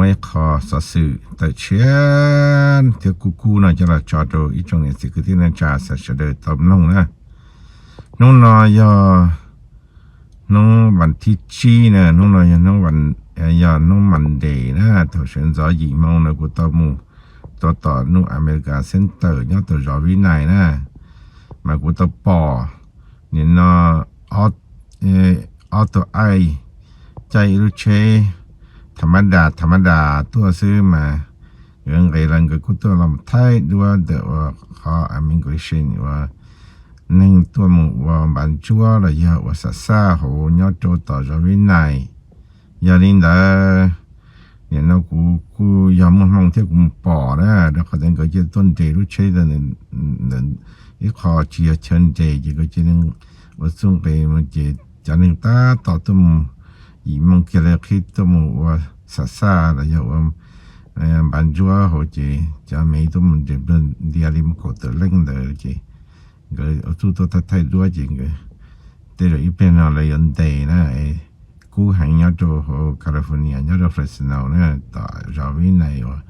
Ib qho xov xwm tawm tshiab thiab kub kub no coj los tso rau ib tsoom niam txiv kwv tij neej tsa sawv daws tau mloog na. Hnub no yog hnub vas thib tsib na, hnub no yog hnub, yog hnub Monday na, thaum sawv ntxov yim moo no kuv tau mus tuav tom Nuj Amelikas Center nyob tom zos Vib Nais na, mas kuv tau pom nim no ob tug aij caij ib lub tsheb tha mab das tha mab das tuaj xwb mas nkawd nqis los nkawd kuj tuaj los thaij duab ntawm ua qhov immigration uas neeg tuaj mus ua npav ntsuab los yog ua xam xaj hauv nyob rau tom zos Vib Nais. Yog li ntawd, nim no kuv kuj yog muaj hmoo thiab kuv mus pom na, rau qhov tias nkawd cia tuaj nres lub tsheb ntawd ib qho tsis yog chaw nres ces nkawd cia li ua txuj nqis mus ces cov neeg tab tom tuaj mus, yim moo kiag li qhib tuaj mus ua xam xaj los yog ua npav ntsuab hauv ces cov me tuaj mus nres ntiav li mus kaum tawm leej ntawd ces nkawd ua txuj tuaj thaij thaij duab ces nkawd tej zaum ib pliag no lawv yuav ntes na. Kub heev nyob rau hauv California nyob rau Fresno na, tom zos Vib Nais uas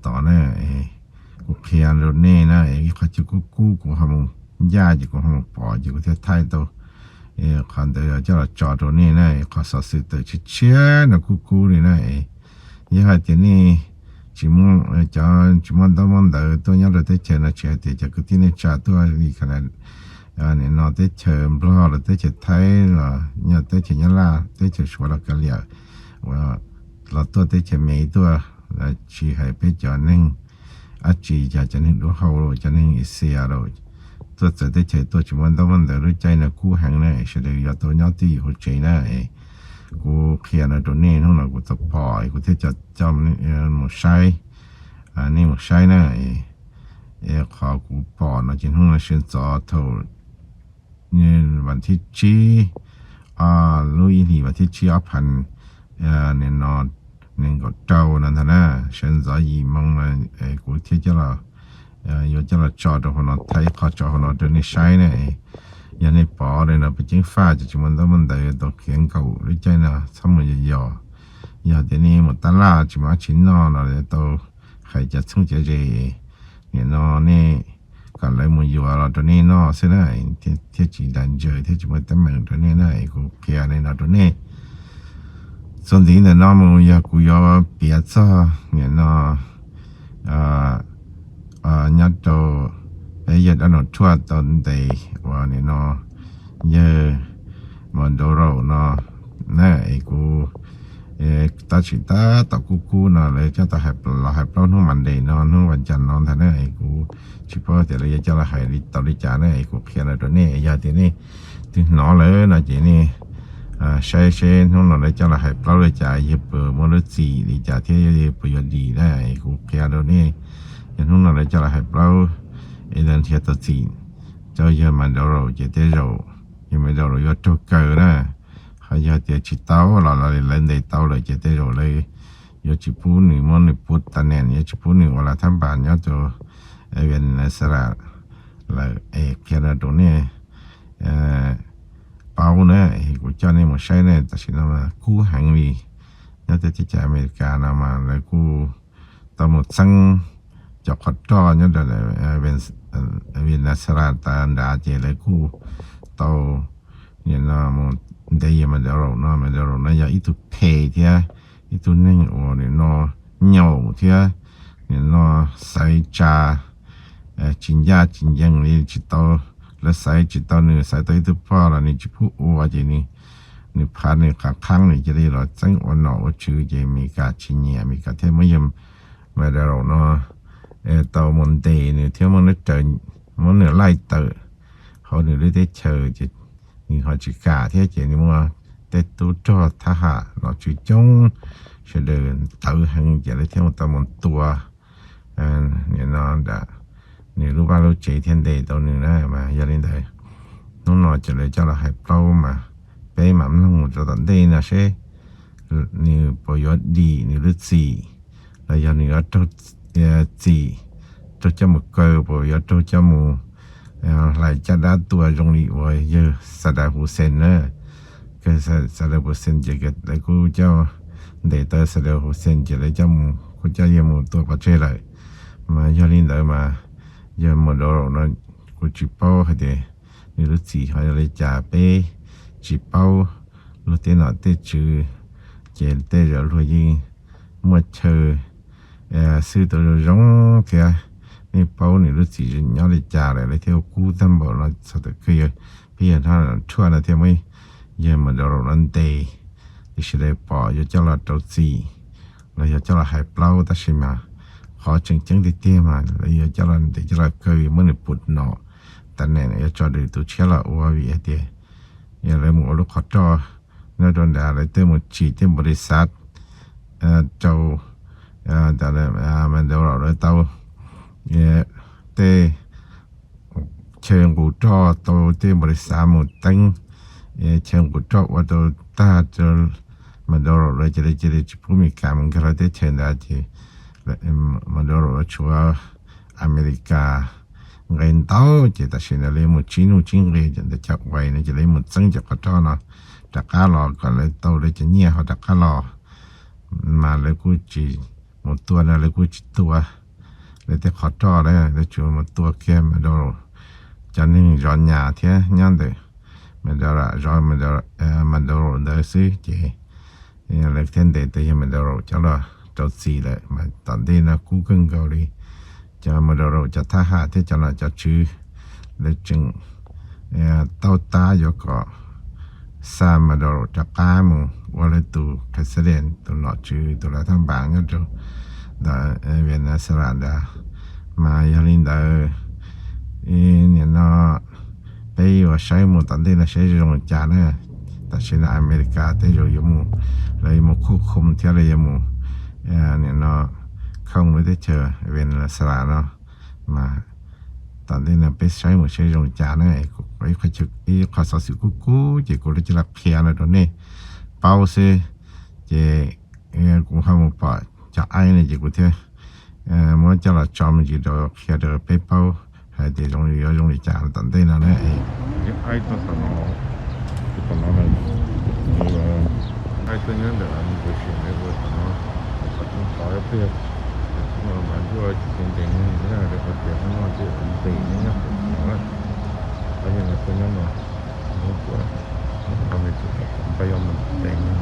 tod na. Kuv qhia rau nej na, ib qho chaw kub kub kuv ho mus ncaj ces kuv ho mus pom ces kuv thiaj thaij tau qhov ntawd coj los tso rau nej na. Qhov xov xwm tawm tshiab tshiab no kub kub li na. Yog hais tias nej tsis muaj, cov tsis muaj ntaub muaj ntawv tuaj nyob rau teb chaws no, tsis hais tias cov kwv tij neej tsa tuaj li nim no teb chaws Nplog los teb chaws Thaib los yog teb chaws Nyab Laj teb chaws Suav los kav liam, uas los tuaj teb chaws Mes tuaj, tsis hais peb cov neeg dab tsi, yog cov neeg dua hau los cov neeg Asia los tuaj txawv teb chaws tuaj tsis muaj ntaub muaj ntawv lub caij no kub heev na, sawv daws yuav tau nyob twj ywm hauv tsev na. Kuv qhia no rau nej, hnub no kuv tau pom kuv thiaj coj mus saib, nej mus saib na. Qhov kuv pom no ces hnub no sawv ntxov thaum vas thib tsib, lub ib hlis vas thib tsib ob phav nim no nees nkaum rau no ntag na, sawv ntxov yim moo no kuv thiaj coj los, yuav coj los tso rau hauv no, thaij ib qho tso hauv no rau nej saib na. Yog nej pom li no puas ceeb faj, ces tsis muaj ntaub muaj ntawv tau khiav nkaum lub caij no txhob mus yos yos. Yog tias nej mus tab laj tsis muaj dab tsi noj no lawv tau hais cov txheeb cov ze nim no nej kom lawv mus yuav los rau nej noj xwb na, thiaj tsis dag ntsaws thiab tsis muaj teeb meem rau nej na. Kuv qhia li no rau nej. Txuas ntxiv ntawm no mus yog kuv yuav piav txog nim no nyob rau peb yawg Donald Trump tau ntes uas nim no yawg Maduro no na. Es kuv tab sis tab tom kub kub no lawv coj tau los hais plaub hnub Monday no, hnub vas cas no ntag na. Es kuv tsis paub tias lawv yuav coj los hais tau li cas na. Es kuv qhia no rau nej, yog tias nej twb hnov lawm no ces nej saib seb hnub no lawv coj los hais plaub li cas, yawg puas muaj lub txim li cas thiab yawg puas yuav dim na. Es kuv qhia rau nej, yog hnub no lawv coj los hais plaub, es lawv nrhiav tau txim rau yawg Maduro ces tej zaum yawg Maduro yuav raug kaw na. Ho yog tias tsis tau los lawv ntes tau lawm ces tej zaum lawv yuav tsis pub nws muab nws pub tas nees, yuav tsis pub nws ua lav thab npas nyob rau Venezuela lawm. Es qhia no rau nej paub na, kuv coj nej mus saib ne. Tam sim no kub heev li, nyob teb chaws Amelikas no mas lawv kuj tau mus txeeb cov qhov roj nyob rau Venezuela tas nrad ces lawv kuj tau nim no mus ntes yawg Maduro no. Maduro no yog ib tug phem thiab ib tug neeg uas nim no nyaum thiab nim no xaiv tsa tsis ncaj tsis ncees li, tsis tau, lawv xaiv tsis tau nws, xaiv tau ib tug poj los nws tsis pub ua ces nws phav nws qhov qhaab nws cia li los txeeb ua nom ua tswv ces Amelikas tsis nyiam, Amelikas thiaj muab yawg Maduro no tau mus ntes nws thiab muab nws laij tawm hauv nws lub teb chaws ces nws ho tsis kam thiab ces nws muaj tej tub rog thab ham nom tswv coob sawv daws tawv heev ces lawv thiaj tau mus tua nim no nram nws lub vaj lub tsev thiab ntes tau nws na. Mas yog li ntawd, hnub no ces lawv coj los hais plaub mas peb mam mloog mus rau tom ntej no seb nws puas yuav dim nws lub txim, los yog nws yuav raug txim, raug coj mus kaw, puas yuav raug coj mus hlais caj dab tua zoo li uas yawg Saddam Hussein na. Yawg Saddam Hussein ces lawv kuj coj ntes tau Saddam Hussein ces lawv coj mus, kuj coj yawg mus tua pov tseg lawm. Mas yog li ntawd mas yawg Maduro no kuv tsis paub hais tias nws lub txim ho yog li cas, peb tsis paub luag tej nom tej tswv, ces tej zaum luag yeej muaj chaw xwb tau zoo zoo thiab. Nej paub nws lub txim nyob li cas lawm, lawv thiaj ua kub tag npaum no txog thaum kawg. Peb yog Donald Trump no thiaj muab yawg Maduro no ntes, tiam sis lawv pom yuav coj los rau txim los yog coj los hais plaub, tab sis mas qhov tseem ceeb tiag tiag mas lawv yuav coj los ntes coj los kaw, muab nws put nom, tam nem yuav tso nws tus tshiab los ua, vim hais tias yog lawv mus ua lub qhov roj nyob rau nrad, lawv tej mus tsim tej npaum li xav rau Maduro lawv tau tej chaw nqus roj, tau tej npaum li xav mus teeb chaw nqus roj ua rau tag rau Maduro lawv, ces lawv cia li tsis pub Amelikas mus nkag lawv teb chaws ntawd, ces Maduro lawv tshuav Amelikas nqe ntau, ces tam sim no lawv mus tsib nuj tsib nqi ntawm chaw uas no ces lawv mus txeeb cov qhov roj no rov qab los kom lawv tau lawv cov nyiaj ho rov qab los. Mas lawv kuj tsis mus tua no, lawv kuj tsis tua lawv tej qhov roj, lawv tsuas mus tua kiag Maduro cov neeg zov nyas thiab nyob ntawm Maduro, zov Maduro ntawd xwb, ces lawv thiaj ntes tau yawg Maduro coj los rau txim lawm. Mas tom ntej no kub kawg nkaus li, cov Maduro cov thab ham thiab cov nom cov tswv lawv tseem tau tab yuav kom xa Maduro rov qab mus ua lawv tus president, tus nom tswv, tus lav thaj npas nyob rau ntawm Venezuela ntawd. Mas yog li ntawd, nim no peb yuav saib mus tom ntej no saib zoo li cas na. Tam sim no Amelikas tej zaum yuav mus, lawv yuav mus khuj khum thiab lawv yuav mus nim no khoom lub teb chaws Venezuela no. Mas tom ntej no peb saib mus saib zoo li cas na. Ib qho xov xwm kub kub ces kuv li cia li qhia no rau nej paub xwb. Ces kuv ho mus pom cov aib no ces kuv thiaj muab coj los tso me ntsis rau qhia rau peb paub hais tias zoo li yuav zoo li cas tom ntej no na. Aib tuaj tom no, aib tuaj nyob ntawm tus sim lawv ua tom no, qhov tseem qhov peb, mas ntuj tsis ntes neeg na, lawv qhov tias no ces ntes nyob tom no na. Aib tuaj nyob no, nyob tuaj, qhov me tsis tom npaj yuav mus ntes neeg,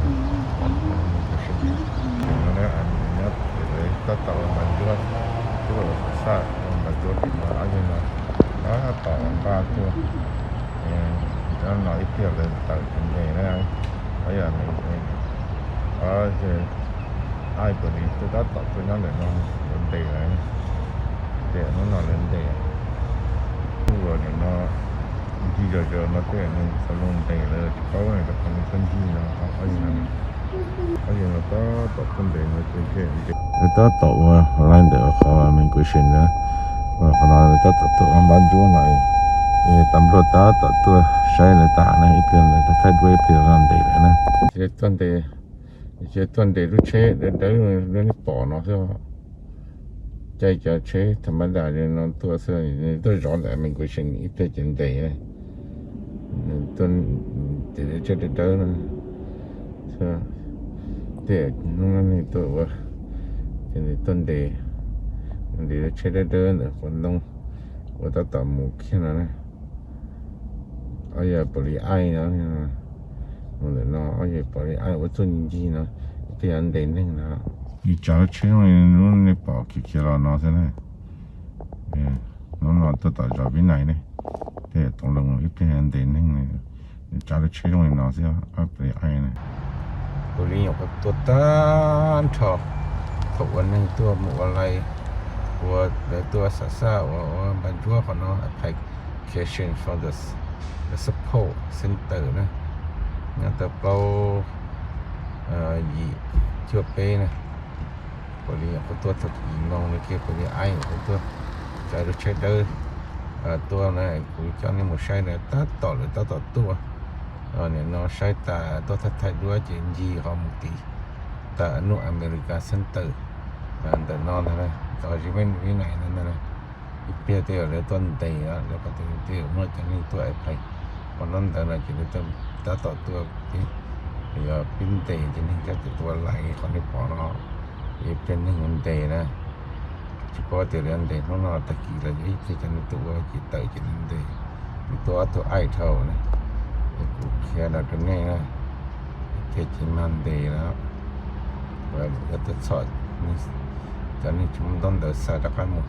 tus sim no na, nyob lawv tab tom mas ntuj tuaj xaj mas ntuj tim no, aib no tab tom npaj tuaj no ib pliag lawv tawm tus ntes na. Aib yog aib police tab tom tuaj nyob ntawm no, lawv ntes lawm. Ces hnub no lawv ntes, hnub nim no ncig zog zog no tej neeg xav los ntes lawv tsis paub rau qhov neeg tuaj ncig no, aib no tab tom tuaj ntes no, lawv tab tom ua laij ntawm qhov immigration na, qhov no lawv tab tom tuaj ua npab ntsuab no, tas npluag tab tom tuaj saib lawv tas na, ib pliag lawv thaij duab ib pliag los ntes lawm na. Ces tuaj ntes, ces tuaj ntes lub tsheb dawb dawb, lub nej pom no xwb. Caij cov tsheb tham ma das li no tuaj xwb, tuaj zov ntawm immigration ib pliag ces ntes. Ces lub tsheb dawb dawb no, tej hnub no neeg tuaj ua, ces nws tuaj ntes, ntes lub tsheb dawb dawb ntawm quav ntoo uas tab tom mus kiag no na. Ob yog police no, mus ntawm no, ob yog police ua txuj ncig no, tej yog ntes neeg no. Nws tsav lub tsheb zoo li lub nej pom khiav khiav los no xwb na. Hnub no tuaj tom zos Vib Nais ne, tej toov loo ib pliag ntes neeg, nws tsav lub tsheb zoo li no xwb, ob police na. Police nyuam qhuav tuaj tag nrho thaum uas neeg tuaj mus ua laij, ua lawv tuaj xav xaj ua ua npab ntsuab qhov no, application for the support center na, nyob tau plaub yim cuaj peb na. Police nyuam qhuav tuaj thaum yim moos no kiag, police aib nyuam qhuav tuaj, tsav lub tsheb dawb tuaj na, kuv coj nej mus saib na, tab tom lawv tab tom tuaj. Nim no saib tas tuaj thaij thaij duab ces ncig qhov mus tim tas nuj America Center ntawm no ntag, cov Vib Nais no ntag. Ib pliag tej zaum lawv tuaj ntes, lawv qhov tias tej zaum muaj cov neeg tuaj apply qhov no ntawd no ces lawv tab tom tuaj, Yog peb ntes ces neeg coob ces tua lais qhov nej pom no, ib pliag neeg ntes na. Tsis paub tias lawv ntes hnub no tag kis los yog ib pliag cov neeg tuaj ua ces tawm ces lawv ntes, nws tuaj ob tug aim dhau na. Es kuv qhia no rau nej na, ib pliag ces mag ntes na. Yog tuaj txhom cov neeg tsis muaj ntaub ntawv xa rov qab mus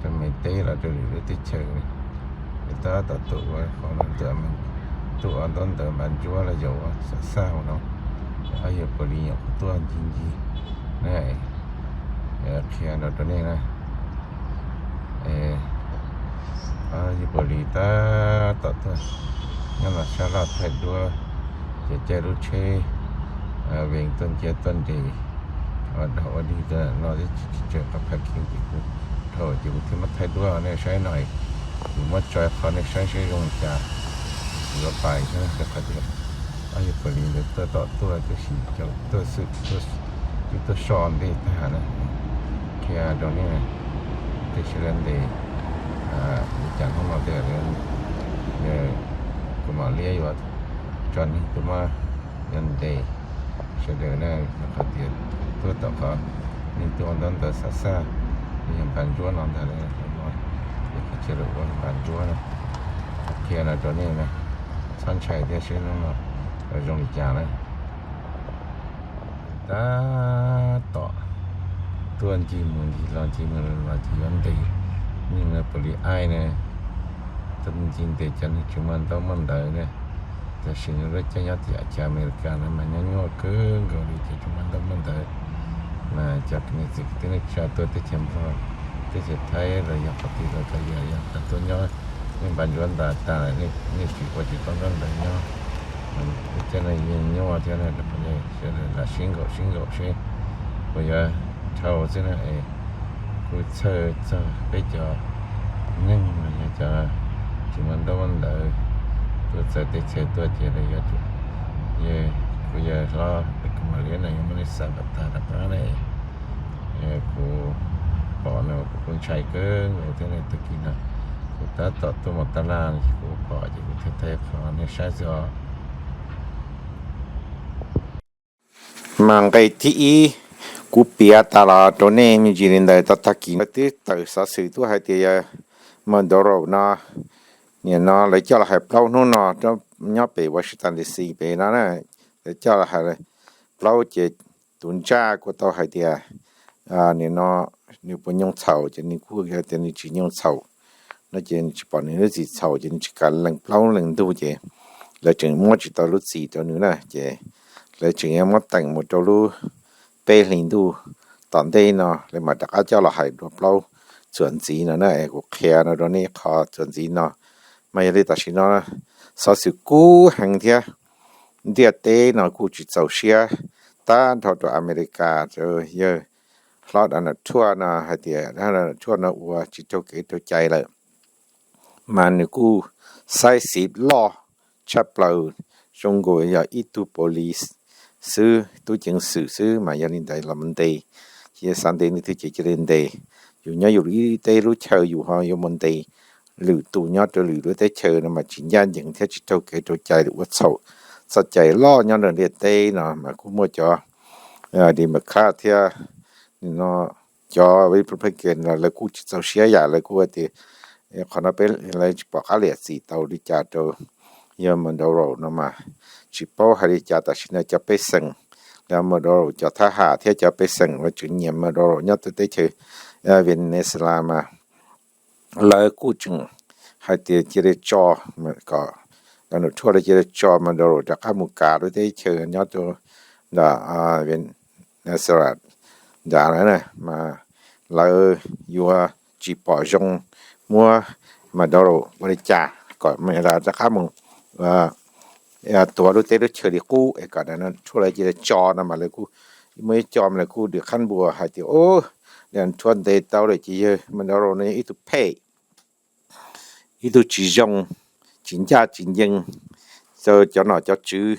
rau Mes teb los rau lwm lub teb chaws. Es tab tom tuaj ua qhov no tuaj ua ntaub ntawv npa ntsuab los yog ua xov xaj no, ob yawg pos lis nyuam qhuav tuaj ncig ncig na, qhia no rau nej na. Yawg pos lis tab tom tuaj nyob los sab laj thaij duab, ces caij lub tsheb vees tuaj ncia tuaj nres, ua dog ua dig no twb tsis tsawg qhov parking ces kuv dhau ces kuv thiaj muab thaij duab nej saib no. Kuv muab tso qhov nej saib saib zoo li cas, kuv yuav pais xwb rau qhov tias ob yawg pos lis ntawd tab tom tuaj tab sis cov tuaj xwb, twb tuaj so ntej tag na. Qhia rau nej, tiam sis lawv ntes li cas hnub no tias kuv mam li yuav tso neeg tuaj muab yuav ntes sawv daws na, rau qhov tias tuaj tom qhov neeg tuaj ua ntaub ntawv xov xaj, yog npa ntsuab no ntag, es qhov chaw lawv ua npa ntsuab na. Qhia no rau nej na, txhob ntshai thiab seb hnub no zoo li cas na. Tab tom tuaj ncig mus ncig los ncig mus los ces yuav ntes, neeg pos lis aim na, tuaj ncig ntes cov neeg tsis muaj ntaub muaj ntawv na. Tam sim no lub caij nyob tim Amelikas no mas nyob nyuaj kawg nkaus li, cov tsis muaj ntaub muaj ntawv mas cov kwv tij kwv tij neej tsa tuaj teb chaws Nplog, teb chaws Thaib los yog qhov twg los txawm yog, yog tuaj nyob nej npa ntsuab ntas tas, nej tsis ua tsis tau ntaub ntawv nyob, lub caij no yeej nyuaj thiab na. Sawv daws lam sib nkaum sib nkaum seb puas yuav dhau xwb na. Es kuv txhawj txog peb cov neeg los yog cov tsis muaj ntaub muaj ntawv tuaj txawv teb chaws tuaj ces lawv yuav, kuv yawg hlob kuv mam li no yuav muab nej xa kom tag rov qab ne. Kuv pom no kuv kuj ntshai kawg nkaus thiab ne. Tag kis no kuv tab tom tuaj mus tab laj ces kuv pom ces kuv thiaj thaij qhov nej saib xwb os. Mas nqe thib ib kuv piav tas los rau nej me ntsis li ntawd. Tau tag kis no twb tawm xov xwm tuaj hais tias yawg Maduro no, nim no lawv coj los hais plaub hnub no nyob pem Washington D C pem no na, lawv coj los hais plaub ces tus ntsaj kuj tau hais tias nim no nws puas nyoo txhaum ces nws kuj tias nws tsis nyoo txhaum no ces nws tsis pom nws lub txim txhaum ces nws tsis kam lees plaub lees ntug ces lawv tseem muab tsis tau lub txim rau nws na ces lawv tseem yuav muab teem mus rau lub peb hlis ntuj tom ntej no lawv mam rov qab coj los hais dua plaub txuas ntxiv no na. Kuv qhia no rau nej qhov txuas ntxiv no mas yog li tam sim no xov xwm kub heev thiab ntiaj teb no kuj tsis txaus siab tag nrho rau Amelikas, rau yawg hlob Donald Trump no hais tias Donald Trump no ua tsis raug kev raug cai lawm. Mas nws kuj xaiv xiv loj tshaj plaws, zoo nkaus yog ib tug police xwb, tub ceev xwm xwb mas yog li ntawd los mus ntes, ces xav ntes leej twg ces cia li ntes. Yus nyob yus ib teb lub chaw yus ho yuav mus ntes lwm tus nyob rau lwm lub teb chaws no mas tsis ncaj ncees thiab tsis raug kev raug cai, ua txhaum txoj cai loj nyob rau ntiaj teb no mas kuj muaj cov Democrat thiab no cov Republican los lawv kuj tsis txaus siab yam, lawv kuj tias qhov no peb lawv tsis pom qab liam txim tau li cas rau yawg Maduro no mas tsis paub hais li cas. Tam sim no cov pej xeem, Maduro cov thab ham thiab cov pej xeem uas tseem nyiam Maduro nyob rau teb chaws Venezuela mas lawv kuj tseem hais tias cia li tso, kom Donald Trump lawv cia li tso Maduro rov qab mus kav lub teb chaws nyob rau nram Venezuela nrad na, mas lawv yuav tsis pom zoo muab Maduro ua li cas, kom Maduro rov qab mus tuav lub teb lub chaws li qub es kom Donald Trump lawv cia li tso no mas lawv kuj muaj ib co mas lawv kuj dim qab npua hais tias, Donald Trump ntes tau lawm ces yawg Maduro no yog ib tug phem, ib tug tsis zoo, tsis ncaj tsis ncees rau cov nom cov tswv,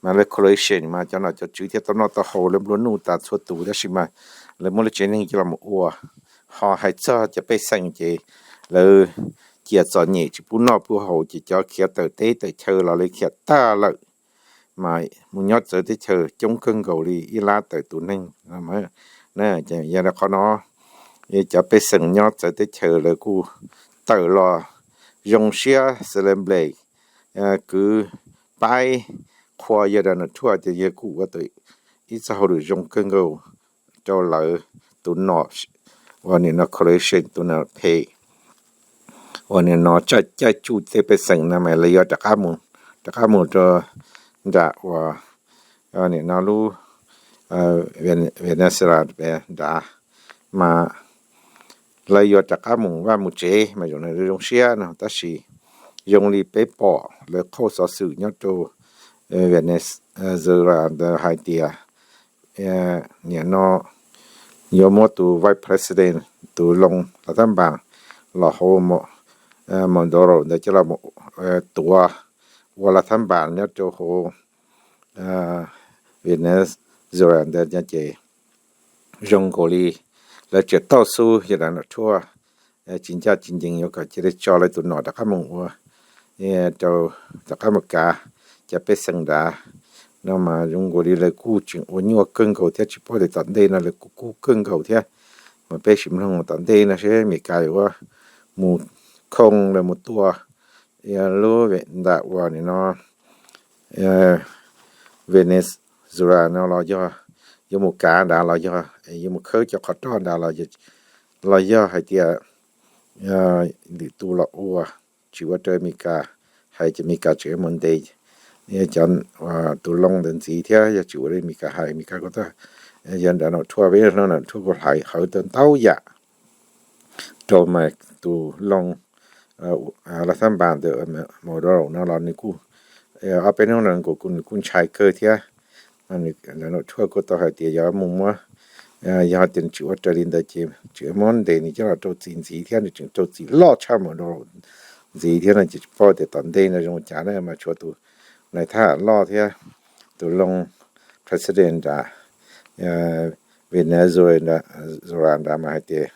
mas lawv coalition mas cov nom cov tswv thiaj tau noj tau haus, lawv nplua nuj tas txhua tus, tab sis mas lawv muab lawv tsev neeg coj los ua. Ho hais txog cov pej xeem ces lawv cia txom nyem tsis pub noj pub haus ces cov khiav tawm teb tawm chaw los lawv khiav tag lawm. mas mus nyob txawv teb chaws coob kawg nkaus li ib lab tawm tus neeg. Yog li qhov no, cov pej xeem nyob txawv teb chaws lawv kuj tawm los zoo siab celebrate, kwv paib qhua yawg Donald Trump tias yawg kuj ua tau ib txoj hauj lwm zoo kawg nkaus rau lawv tus nom uas nim no coalition tus nom phem uas nim no caij tsuj tej pej xeem no mas lawv yuav rov qab mus rau nram uas nim no lub Venezuela nrad, mas lawv yuav rov qab mus vaj mus tsev mas zoo, zoo siab no. Tab sis zoo li peb pom lawv qhauj xov xwm nyob rau Venezuela ntawd hais tias nim no yuav muab tus vice president, tus loo lav thab npas los hauv Maduro ntawd coj los tuav ua lav thab npas nyob rau hauv Venezuela ntawd ces zoo nkaus li lawv tseem tau xub yawg Donald Trump tsis ncaj tsis ncees yuav kom cia li tso lawv tus nom rov qab mus ua rau rov qab mus kav cov pej xeem nrad no mas zoo nkaus li lawv kuj tseem ua nyuaj kawg nkaus thiab tsis paub tias tom ntej no lawv kuj kub kawg nkaus thiab. Mas peb sim mloog tom ntej no seb Amelikas yuav mus khoo los mus tua lub nram uas nim no Venezuela no los yog yuav mus kav nrad los yog yuav mus khawb cov qhov roj nrad los yog hais tias lwm tus los ua tsis ua raws Amelikas hais ces Amelikas tseem mus ntes cov tus loo ntawd ntxiv thiab. Yog tsis ua raws Amelikas hais, Amelikas kuj tau yog Donald Trump, peb Donald Trump kuj hais hawv tau ntau yam rau mas tus loo lav thab npas ntawd Maduro no los nws kuj ob peb hnub no nws kuj ntshai kawg thiab. Donald Trump kuj tau hais tias yog mus muab, yog tias nws tsis ua raws li ntawd ces tseem muab ntes nws coj los rau txim ntxiv thiab, nws tseem rau txim loj tshaj Maduro ntxiv thiab no ces tsis paub tias tom ntej no zoo cas na. Mas tshuav tus nais thab ham loj thiab tus loo president nrad Venezuela nrad mas hais tias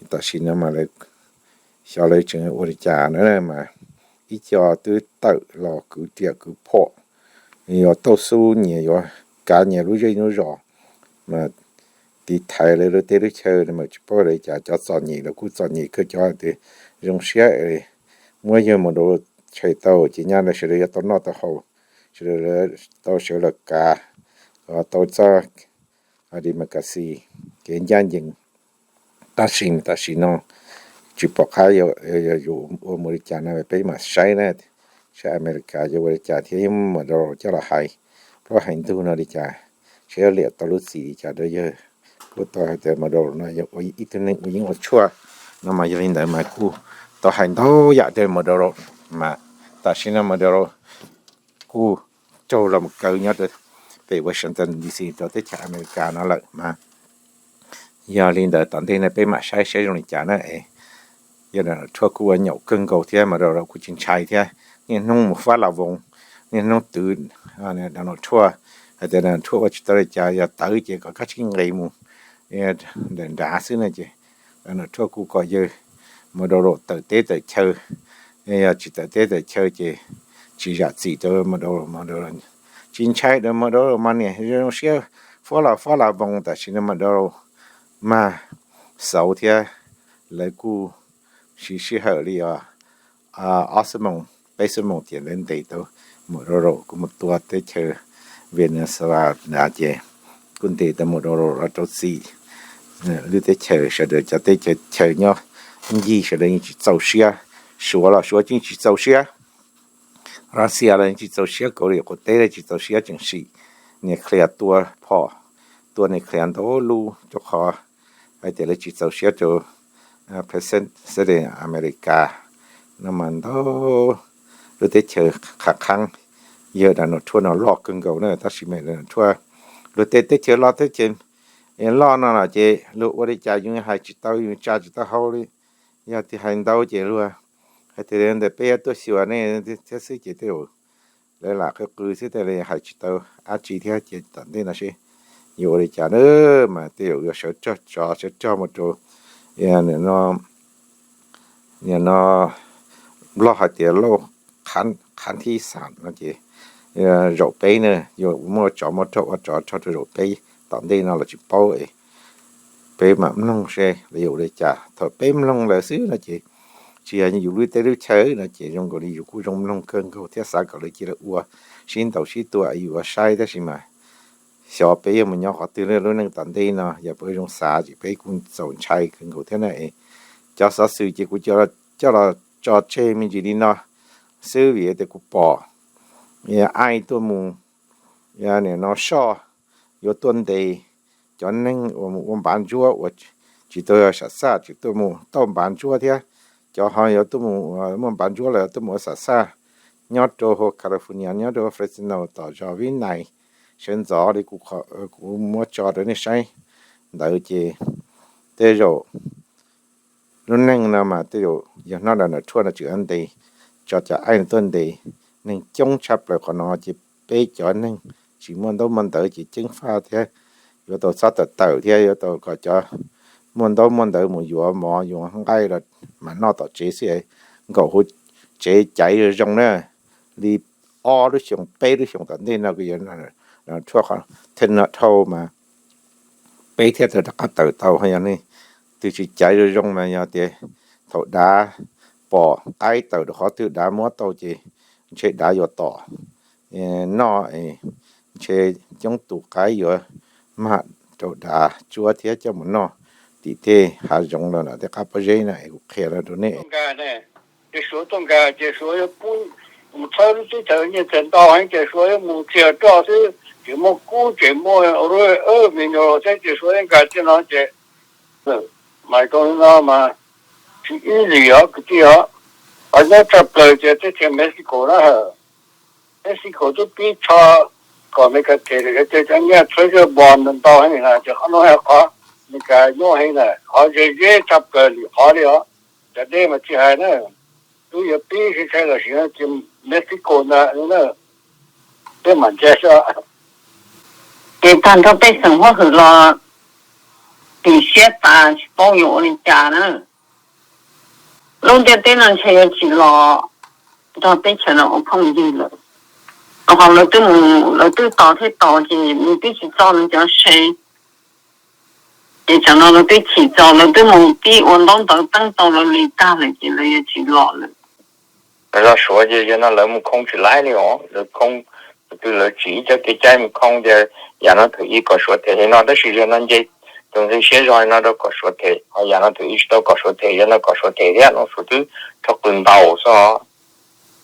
tam sim no mas lawv xyov lawv tseem ua li cas na, mas ib co twb tawm los kwv riam kwv phom, yuav tau xub nyias yuav kav nyias lub zej lub zos, mas tiv thaiv lawv lub teb lub chaw no mas tsis paub li cas. Cov txom nyem los kuj txom nyem kawg, cov tias zoo siab muab yawg Maduro tshem tau ces nyaj no sawv daws yuav tau noj tau haus, sawv daws tau sawv los kav, tau txoj democracy, kev ncaj ncees. Tab sis tam sim no tsis pom qab yuav ua mus li cas no, peb mam saib na, saib Amelikas yuav ua li cas thiab yuav muab Maduro coj los hais plaub hais ntug no li cas, saib yuav liam tau lub txim li cas rau yawg. Kuj tau hais tias Maduro no yog ib tug neeg uas yeej ua tshuaj no mas yog li ntawd mas kuj tau hais ntau yam rau Maduro, mas tam sim no Maduro kuj raug los mus kaw nyob rau pem Washington D C rau teb chaws Amelikas no lawm mas yog li ntawd tom ntej no peb mam saib saib zoo li cas na. Yawg Donald Trump kuj ua nyaum kawg nkaus thiab Maduro kuj tsis ntshai thiab, niaj hnub mus fab las voos, niaj hnub twv Donald Trump, hais tias Donald Trump ua tsis tau li cas, yog tawv ces kom kab tsib nqis mus ntawm nrad xwb na. Ces Donald Trump kuj kom yawg Maduro tawm teb tawm chaw, yog tsis tawm teb tawm chaw ces tsis zam txim rau Maduro. Maduro tsis ntshai rau Maduro mas niam zoo siab fab las fab las voos, tam sim no Maduro mas xauv thiab lawv kuj siv sij hawm li os ob xuab moos peb xuab moos tias lawv ntes tau Maduro kuj mus tua teb chaws Venezuela nrad ces kuj ntes tau Maduro los rau txim lub teb chaws. Sawv daws cov teb chaws nyob ncig sawv daws yeej tsis txaus siab, Suav los Suav yeej tsis txaus siab, Russia los yeej tsis txaus siab, Kaus Lim qaum teb los tsis txaus siab, tseem sim nuclear tua phom, tua nuclear ntau lub rau qhov hais tias lawv tsis txaus siab rau president Amelikas no mas ntau lub teb chaws qhab qhaab. Yawg Donald Trump no loj kawg nkaus na, tab sis mas Donald Trump luag tej teb chaws loj teb chaws loj no los ces luag ua li cas yus hais tsis tau, yus tsa tsis tau hau li. Yog tias hais ntau ces luag hais tias ntawm peb yuav tuaj xyuas nej thiab xwb ces tej zaum lawv lam qw qw xwb, tej zaum hais tsis tau dab tsi thiab. Ces tom ntej no seb yuav ua li cas na, mas tej zaum yuav sawv rog tsov sawv rog mus rau no Nplog hais tias lauj, qhab thib xam no ces zaum peb na, yuav muaj tsov muaj rog ua tsov rog rau zaum peb tom ntej no los tsis paub. Peb mam mloog seb lawv yuav ua li cas. Thaum peb mloog lawv xwb no ces tsis yog yus lub teb lub chaw no ces zoo nkaus li yus kuj zoo mloog kawg nkaus thiab xav kom lawv cia li ua, sib ntaus sib tua yuav saib, tab sis mas xyov peb yuav mus nyob qhov twg lub neej tom ntej no. Yog peb zoo xav ces peb kuj txaus ntshai kawg nkaus thiab na. Cov xov xwm ces kuv coj los tso tseg me ntsis li no xwb vim tias kuv pom aib tuaj mus, nim no soj yuav tuaj ntes cov neeg uas mus ua npav ntsuab uas tsis tau sam xaj, tsis tuaj mus tauj npav ntsuab thiab. Cov ho yuav tuaj mus muaj npav ntsuab los tuaj mus ua sam xaj nyob rau hauv California, nyob rau Fresno, tom zos Vib Nais, sawv ntxov li kuv muab tso rau nej saib ntawd ces tej zaum lub neej no mas tej zaum yog hnub no Trump no tseem ntes, tso cov aib no tuaj ntes neeg coob tshaj plaws qhov no ces peb cov neeg tsis muaj ntaub muaj ntawv ces ceeb faj thiab yuav tau txhob tawm tawm thiab yuav tau kom cov muaj ntaub muaj ntawv mus yuav mov yuav nqaij los mas noj tom tsev xwb, nkaum hauv tsev caiv zoo zoo na. Li ob lub xyoos peb lub xyoos tom ntej no kuj yuav Trump thiaj no dhau mas peb thiaj tau rov qab tawm tau. Yog nej twg tsis caiv zoo zoo mas yog tias thaum dav pom qaib tawm rau qhov twg dav muab tau ces ntshe dav yuav tom noj, ntshe coob tus qaib yuav mag rau dav tsuab thiab coj mus noj tim tej hav zoov los tej qab pob zeb na. Kuv qhia rau nej. Ces Suav tuaj nkag ces Suav yuav pub mus txhawb lub teb chaws nyiaj txiag ntau heev ces Suav yuav mus txiag roj xwb, tsis muaj kub tsis muaj me nyuam thiab ces Suav yuav nkag txij no ces mas zoo li no mas tsis ib lim os kwv tij os. Qhov nyob tshaj plaws ces teb chaws Mexico na, Mexico twb pib tsho kom Meskas them lawm ces cov nyiaj txhawb zaj npo ntau heev na ces qhov no yog qhov Meskas nyuaj heev na, qhov ze ze tshaj plaws lwm qhov li os. Cov dej mas tsis hais na, twb yuav pib sib saib los sis no ces Mexico ntag na, peb mam ntsia xwb. Ces tag nrho pej xeem huab hwm los sim siab tas tsis paub yuav ua li cas na. Lub ntiaj teb no ntshe yuav tsis los nrog teb chaws no ua phooj ywg lawm. Ho lawv twb mus, lawv twb tos thiab tos ces nws twb tsis txog nws cov se. Ces tsam no lawv twb chim txog, lawv twb mus pib ua ntaub ntawv teeb tau lawv li tag lawm ces lawv yuav tsis los lawm. Lawv los Suav ces zaum no lawv mus khoo tsis laib li os, lawv khoo, tus twg lawv tsim ib co kev cai mus khoo tias yam no thaum ub kom Suav them no, tab sis zaum no nce, tus nqi siab zog no rau kom Suav them, ho yam no thaum ub tsis tau kom Suav them, zaum no kom Suav them thiab no, Suav twb rho qws ntaus xwb.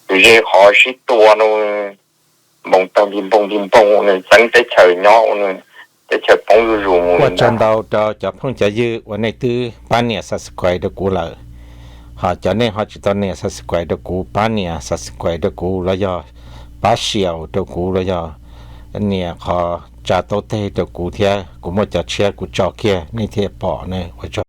Tus ze qhov sib tua no npoo tag npoo npoo, nws txeeb teb chaws nyob, nws teb chaws poob zuj zus mus. Ua tsaug ntau rau cov phooj cov ywg uas nej twb pab nias subscribe rau kuv lawm. Ho cov nej ho tsis tau nias subscribe rau kuv, pab nias subscribe rau kuv los yog pab share rau kuv los yog nias qhov tsa taub teg rau kuv thiab kuv muaj cov tshiab kuv tso kiag nej thiaj pom ne. Ua tsaug.